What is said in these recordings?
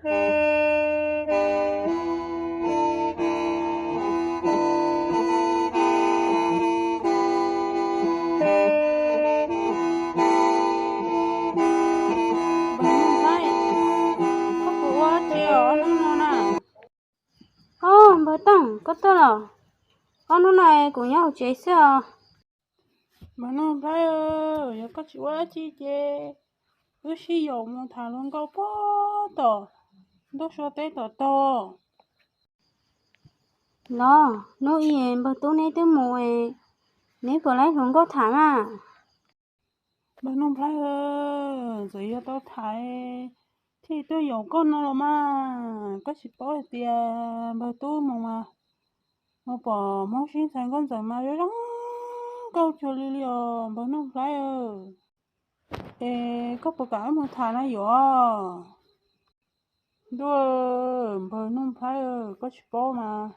Koj puas ua dab tsi ob hnub no na? Ob, npawg Tooj, koj tuaj los? Ob hnub no kuv nyob hauv tsev xwb os. Npawg Nuj Nplhaib, yog koj tsis ua dab tsi ces wb sib yaum mus tham hluas nkauj puag tom ntuj sua teb tom tog. Los hnub ib npawg tub neb twb mus, neb puas laib hluas nkauj tham na? Npawg Nuj Nplhaib, txawm yog tau tham thiaj tuaj yaum koj no los mas, koj tsis paub hais tias npawg tub mus mas mus pom Hmoob Sib Ntxhais Nkauj Ntxawm mas zoo zoo nkauj cuag li li os npawg Nuj Nplhaib. Es koj puas kam wb mus tham na yuav? Ntuj, npawg Nuj Nplhaib, koj tsis paub mas,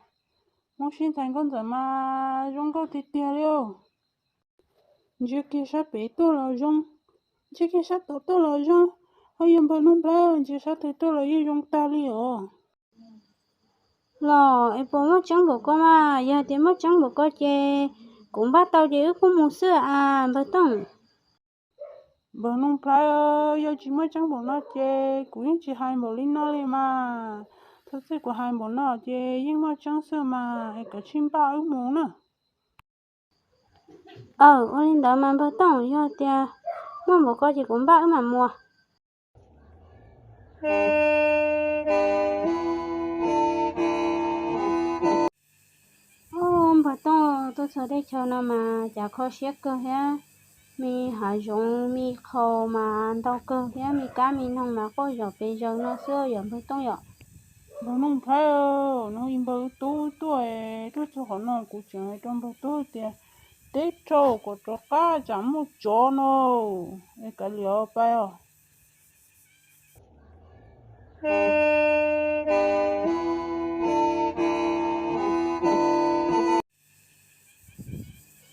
Hmoob Sib Ntxhais Nkauj Ntxawm mas zoo nkauj tiag tiag li. Ntsia kiag sab pem tuaj los zoo, ntsia kiag sab tod tuaj los zoo, ho yog npawg Nuj Nplhaib ntsia sab twg tuaj los yeej zoo tag li os. Los es puas muaj tseeb npaum ko mas? Yog tias muaj tseeb npaum ko ces kuv npaj tau ces wb kuj mus xwb as npawg Tooj. Npawg Nuj Nplhaib, yog tsis muaj tseeb npaum no ces kuv yeej tsis hais npaum li no li mas. Thaum twg kuv hais npaum no ces yeej muaj tseeb xwb mas, es koj cia li npaj wb mus na. Aw, ua li ntawd mas npawg Tooj, yog tias muaj npaum ko ces kuv npaj wb mam mus. Npawg Tooj, tuaj txog teb chaws no mas cas kho siab kawg thiab. Me hav zoov me qhau mas ntau kawg thiab, me kab me noog mas quaj zom pes zaws no xwb yom npawg Tooj yom. Npawg Nuj Nplhaib, no npawg tub tuaj, tuaj txog qhov no kuv tseem hais rau npawg tub tias teb rau kom rov qab tsam muaj tsov no, es kav liam pais os.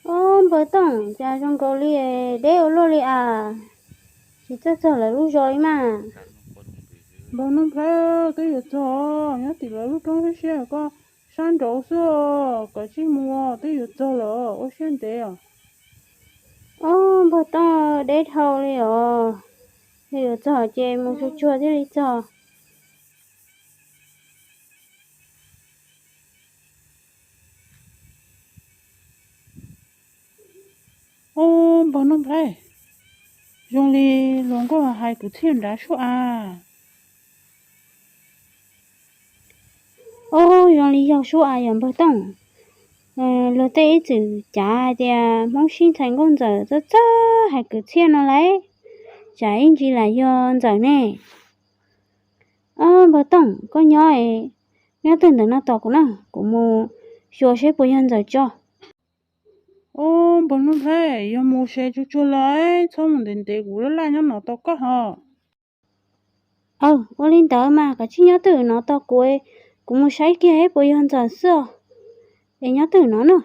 Ob, npawg Tooj, cas zoo nkaus li deb ua luaj li as, tsis txawj txog lawv lub zos li mas. Npawg Nuj Nplhaib, twb yuav txog, nyob tim lawv lub roob siab siab koj sab nraud xwb, kav tsij mus, twb yuav txog lawm, ua siab ntev os. Ob, npawg Tooj, deb dhau li os, yog yuav txog ces mus tsuag tsuag thiaj li txog. Ob, npawg Nuj Nplhaib, zoo li hluas nkauj hais kwv txhiaj nrad sub av. Ob, zoo li yog sub av yom npawg Tooj. Luag tej ib txwm cav hais tias Hmoob Sib Ntxhais Nkauj Ntxawm txawj txawj hais kwv txhiaj no lauj, tsam ib ntsis lam yog Ntxawm ne. Ob, npawg Tooj, koj nyob, nyob twj ntawm no tos kuv na, kuv mus xyuas seb puas yog Ntxawm tso. Ob, npawg Nuj Nplhaib, yog mus ces tsuag tsuag los, txhob mus ntev ntev, kuv laj laj nyob no tos koj hos. Aw, ua li ntawd mas kav tsij nyob twj ywm no tos kuv, kuv mus saib kiag seb puas yog Ntxawm xwb os. Es nyob twj ywm no na.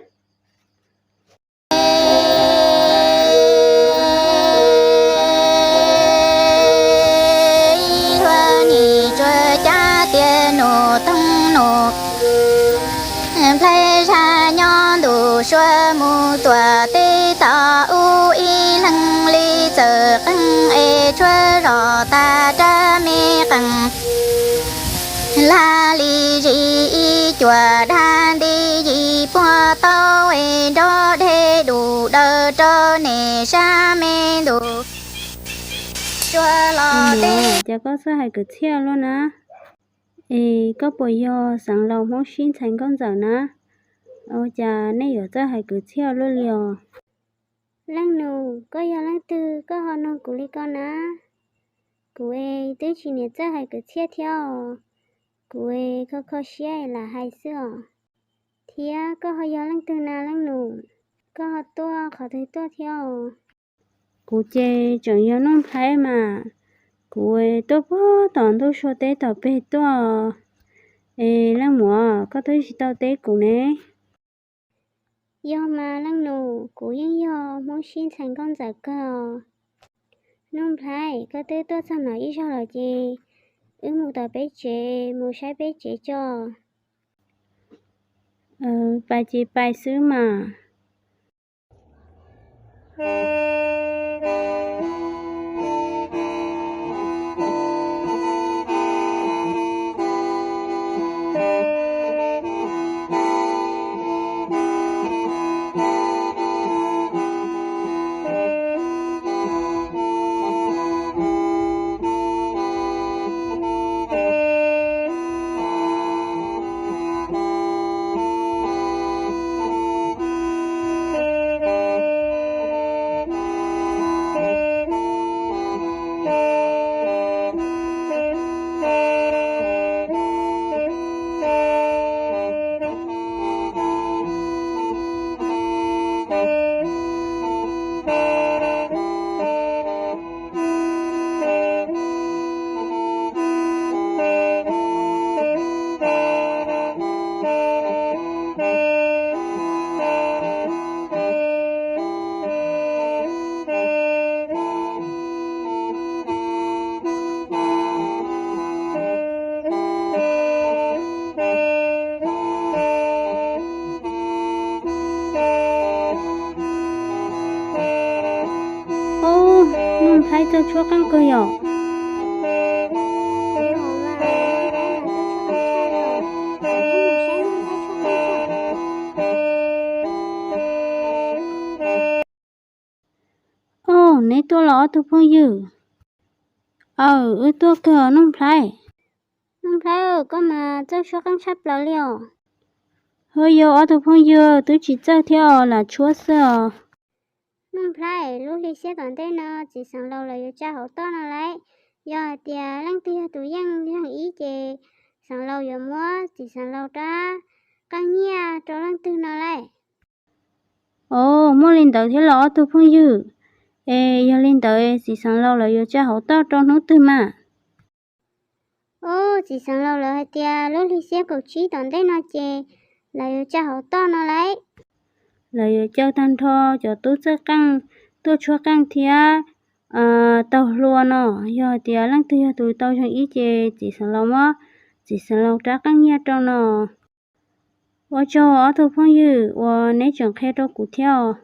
Ib hua nim tsuas cav tias nus toog nus nplhaib zaj nyob ntuj sua mus tuam teb tos ub ib leeg li txawm qeej es tshuab zom tas rab me qeej. Lag li zis ib cuam dag nti yim puag tau es nrov deg dum daws rau nim sab me ntuj. Tsuag los teb. Cas koj txawj hais kwv txhiaj luaj na? Es koj puas yog xeev laus Hmoob Sib Ntxhais Nkauj Ntxawm na? Ua cas nej yuav txawj hais kwv txhiaj luaj li os? Leej nus, koj yog leej twg koj ho nug kuv li ko na? Kuv es twb tsis niam txawj hais kwv txhiaj thiab os. Kuv es kho kho siab es lam hais xwb os. Thiab koj ho yog leej twg na leej nus? Koj ho tuaj qhov twg tuaj thiab os? Kuv ces tseem yog Nuj Nplhaib mas, kuv es tuaj puag tom ntuj sua teb tom peg tuaj. Es leej muam, koj twb tsis tau teb kuv ne. Yog mas leej nus, kuv yeej yog Hmoob Sib Ntxhais Nkauj Ntxawm kawg os. Nuj Nplhaib, koj twb tuaj txog no ib zaug lawm ces wb mus tom peb tsev mus saib peb tsev tso. Pais ces pais xwb mas. Ub, Nuj Nplhaib txawj tshuab qeej kawg yom. Ub, neb tuaj los ob tug phooj ywg? Aw, wb tuaj kawg Nuj Nplhaib. Nuj Nplhaib, koj mas txawj tshuab qeej tshaj plaws li os. Hwb, yog ob tug phooj ywg twb tsis txawj thiab os, lam tshuab xwb os. Nuj Nplhaib, lub hli xiab tom ntej no txiv xeev laus lawv yuav tsa hauv toj no lauj. Yog hais tias leej twg yog tus yeej yog ib ces xeev laus yuav muab txiv xeev laus rab qeej nyiaj rau leej twg no lauj. Os, muaj li ntawd thiab los ob tug phooj ywg? Es yog li ntawd txiv xeev laus lawv yuav tsa hauv toj rau hnub twg mas? Ub, txiv xeev laus lawv hais tias lub hli xiab kaum tsib tom ntej no ces lawv yuav tsa hauv toj no lauj. Lawv yuav caw tag nrho cov tub txawj qeej tuaj tshuab qeej thiab taug hlua no. Yog hais tias leej twg yog tus tau zoo ib ces txiv xeev laus muab txiv xeev laus rab qeej nyiaj rau no. Ua tsaug ob tug phooj ywg uas neb tseem qhia rau kuv thiab os.